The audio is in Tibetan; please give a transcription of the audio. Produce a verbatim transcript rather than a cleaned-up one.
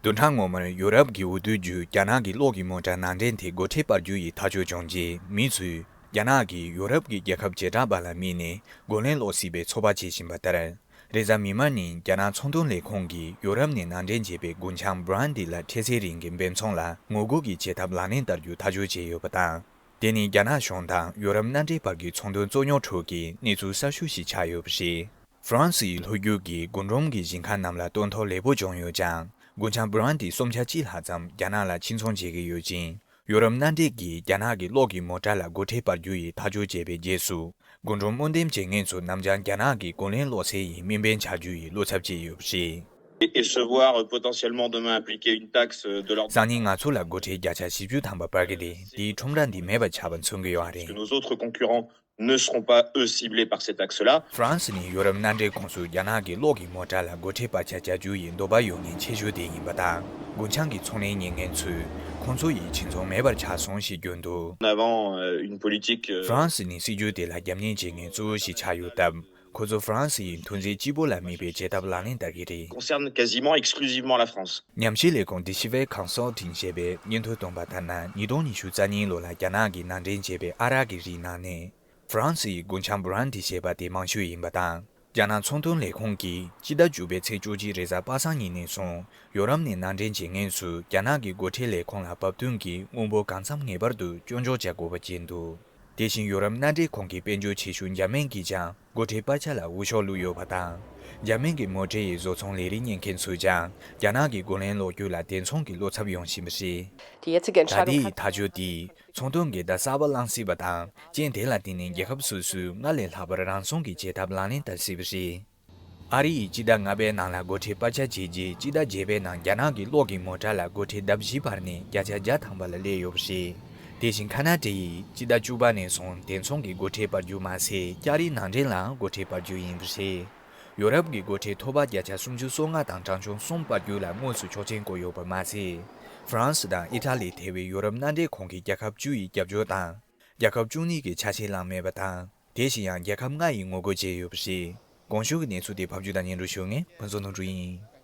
བདུན་ཕྲག་སྔོན་མར་ཡུ་རོབ་ཀྱི་འོས་བསྡུ་བརྒྱུད་རྒྱ་ནག་གི་གློག་གི་མོ་ཊ་ནང་འདྲེན་དེ་སྒོ་ཁྲལ་སྤར་རྒྱུ་ཡི་ཐག་གཅོད་བྱུང་རྗེས། མི་ཚོས་རྒྱ་ནག་གིས་ཡུ་རོབ་ཀྱི་རྒྱལ་ཁབ་བྱེ་བྲག་པ་ལ་དམིགས་ནས་རྒོལ་ལན་སློག་སྲིད་པའི་ཚོད་དཔག་བྱེད་བཞིན་པ་ལྟར། རེས་གཟའ་མིག་དམར་ཉིན་རྒྱ་ནག་ཚོང་དོན་ལས་ཁུངས་ཀྱིས་ཡུ་རོབ་ནས་ནང་འདྲེན་བྱས་པའི་རྒུན་ཆང་བྷ་རན་ཌི་ལ་འཕྲལ་སེལ་རིགས་ཀྱི་འབེབས་ཚོང་ལ་ངོ་རྒོལ་གྱི་བྱེད་ཐབས་ལག་ལེན་བསྟར་རྒྱུ་ཐག་གཅོད་བྱས་ཡོད་པ་དང་། དེ་ནི་རྒྱ་ནག་གཞུང་དང་ཡུ་རོབ་མནའ་འབྲེལ་བར་གྱི་ཚོང་དོན་རྩོད་རྙོག་ཁྲོད་ཀྱི་གནས་ཚུལ་གསར་ཤོས་ཤིག་ཆགས་ཡོད་པ་རེད། ཧྥ་རན་སི་ཡི་ལྷོ་རྒྱུད་ཀྱི་རྒུན་འབྲུམ་གྱི་ཞིང་ཁ་རྣམས་ལ་སྟོན་ཐོག་ལེགས་པོ་བྱུང་ཡོད་ཀྱང་། རྒུན་ཆང་བྷ་རན་ཌི་སུམ་ཆ་གཅིག་ལྷག་ཙམ་རྒྱ་ནག་ལ་ཕྱིར་ཚོང་བྱེད་ཀྱི་ཡོད་ཅིང་། ཡུ་རོབ་མནའ་འབྲེལ་གྱིས་རྒྱ་ནག་གི་གློག་གི་མོ་ཊ་ལ་སྒོ་ཁྲལ་སྤར་རྒྱུ་ཡི་ཐག་གཅོད་བྱས་པའི་རྗེས་སུ། རྒུན་འབྲུམ་སྨོན་འདེབས་བྱེད་མཁན་ཚོ་ནམ་རྒྱང་རྒྱ་ནག་གི་རྒོལ་ལན་སློག་སའི་མི་འབེན་ཆགས་རྒྱུ་ཡི་བློ་འཚབ་བྱས་ཡོད་པ་རེད། Et, et se voir, euh, potentiellement demain appliquer une taxe, euh, de l'ordre. སང་ཉིན་ང་ཚོ་ལ་སྒོ་ཁྲལ་བརྒྱ་ཆ་བཞི་བཅུ་ཐམ་པ་སྤར་གྱི་རེད། དེའི་ཁྲོམ་ར་འདི་མེད་པ་ཆགས་པ་མཚོན་གྱི་ཡོད་རེད། Que nos autres concurrents ne seront pas, eux, ciblés par ces taxes-là. ཧྥ་རན་སི་ནི་ཡུ་རོབ་མནའ་འབྲེལ་ཁོངས་སུ་རྒྱ་ནག་གི་གློག་གི་མོ་ཊ་ལ་སྒོ་ཁྲལ་སྤར་ཆ་བྱ་རྒྱུ་ཡི་འདོད་པ་ཡོད་མཁན་ཆེ་ཤོས་དེ་ཡིན་པ་དང་། རྒུན་ཆང་གི་ཚོང་ལས་གཉེར་མཁན་ཚོས་ཁོང་ཚོ་ཡི་ཕྱིར་ཚོང་མེད་པར་ཆགས་སོང་ཞེས་བརྗོད་འདུག། En avant, euh, une politique, euh, ཧྥ་རན་སི་ནི་སྲིད་ཇུས་དེ་ལ་རྒྱབ་གཉེར་བྱེད་མཁན་གཙོ་བོ་ཞིག་ཆགས་ཡོད་སྟབས། ཁོ་ཚོ་ཧྥ་རན་སི་ཡི་མཐུན་རྫས་གཅིག་པོ་ལ་དམིགས་པའི་བྱེད་ཐབས་ལག་ལེན་བསྟར་གྱི་རེད། Concerne quasiment exclusivement la France. ཉམས་ཞིབ་ལས་ཁུངས་Deciphera Consulting ཞེས་པས་སྙན་ཐོ་བཏོན་པ་ལྟར་ན། ཉིས་སྟོང་ཉི་ཤུ་རྩ་གཉིས་ལོ་ལ་རྒྱ་ནག་གིས་ནང་འདྲེན་བྱས་པའི་ཨ་རག་གི་རིགས་ནང་ནས། ཧྥ་རན་སི་ཡི་རྒུན་ཆང་བྷ་རན་ཌི་ཞེས་པ་དེ་མང་ཤོས་ཡིན་པ་དང་། རྒྱ་ནག་ཚོང་དོན་ལས་ཁུངས་ཀྱིས་སྤྱི་ཟླ་བཅུ་པའི་ཚེས་བཅུ་གཅིག་རེས་གཟའ་པ་སངས་ཉིན་ནས་བཟུང་ཡོ་རོབ་ནས་ནང་འདྲེན་བྱེད་མཁན་ཚོས་རྒྱ་ནག་གི་སྒོ་ཁྲལ་ལས་ཁུངས་ལ་བབ་བསྟུན་གྱིས་དངུལ་འབོར་གང་འཚམ་ངེས་པར་དུ་སྐྱོན་འཇོག་བྱ་དགོས་པ་བཅས་འདུག། དེ་བཞིན་ཡོ་རོབ་མནའ་འབྲེལ་ཁོངས་ཀྱི་དཔལ་འབྱོར་ཆེ་ཤོས་འཇར་མན་གྱིས་ཀྱང་སྒོ་ཁྲལ་སྤར་ཆ་ལ་འུད་ཤོབ་བླུགས་ཡོད་པ་དང་། འཇར་མན་གྱི་མོ་ཊའི་བཟོ་ཚོང་ལས་རིགས་གཉེར་མཁན་ཚོས་ཀྱང་རྒྱ་ནག་གི་རྒོལ་ལན་སློག་རྒྱུ་ལ་དེ་མཚུངས་ཀྱི་བློ་འཚབ་ཡོང་བཞིན་པ་རེད། Die jetzige ད་ལྟའི་Entscheidung hat ཐག་གཅོད་དེས་ཚོང་དོན་འགལ་ཟླ་གསར་པ་བསླངས་སྲིད་པ་དང་། རྐྱེན་དེ་ལ་བརྟེན་ནས་རྒྱལ་ཁབ་སོ་སོས་སྔར་ལས་ལྷག་པར་རང་སྲུང་གི་བྱེད་ཐབས་ལག་ལེན་བསྟར་སྲིད་པ་རེད། ཨ་རི་ཡིས་སྤྱི་ཟླ་ལྔ་པའི་ནང་ལ་སྒོ་ཁྲལ་སྤར་ཆ་བྱས་རྗེས། སྤྱི་ཟླ་བརྒྱད་པའི་ནང་རྒྱ་ནག་གི་གློག་གི་མོ་ཊ་ལ་སྒོ་ཁྲལ་ལྡབ་བཞི་སྤར་ནས་བརྒྱ་ཆ་བརྒྱ་ཐམ་པ་ལ་སླེབས་ཡོད་པ་རེད། དེ་བཞིན་ཁ་ན་ཌ་ཡིས་སྤྱི་ཟླ་བཅུ་པ་ནས་བཟུང་དེ་མཚུངས་ཀྱི་སྒོ་ཁྲལ་སྤར་རྒྱུ་མ་ཟད། ལྕགས་རིགས་ནང་འདྲེན་ལའང་སྒོ་ཁྲལ་སྤར་རྒྱུ་ཡིན་པ་རེད། ཡོ་རོབ་ཀྱི་སྒོ་ཁྲལ་ཐོབ་པ་བརྒྱ་ཆ་སུམ་ཅུ་སོ་ལྔ་དང་གྲངས་ཆུང་གསུམ་སྤར་རྒྱུ་ལ་དངོས་སུ་ཆོག་མཆན་བཀོད་ཡོད་པ་མ་ཟད། ཧྥ་རན་སི་དང་ཨི་ཊ་ལི་ཐེ་བའི་ཡོ་རོབ་མནའ་འབྲེལ་ཁོངས་ཀྱི་རྒྱལ་ཁབ་བཅུ་ཡི་རྒྱབ་སྐྱོར་དང་། རྒྱལ་ཁབ་བཅུ་གཉིས་ཀྱི་ཆ་ཤས་བླངས་མེད་པ་དང་། དེ་བཞིན་ཡང་རྒྱལ་ཁབ་ལྔ་ཡིས་ངོ་རྒོལ་བྱས་ཡོད་པ་རེད། གོང་ཞུས་ཀྱི་གནས་ཚུལ་དེ་ཕབ་སྒྱུར་དང་སྙན་སྒྲོན་ཞུ་མཁན་ཕུན་ཚོགས་དོན་གྲུབ་ཡིན།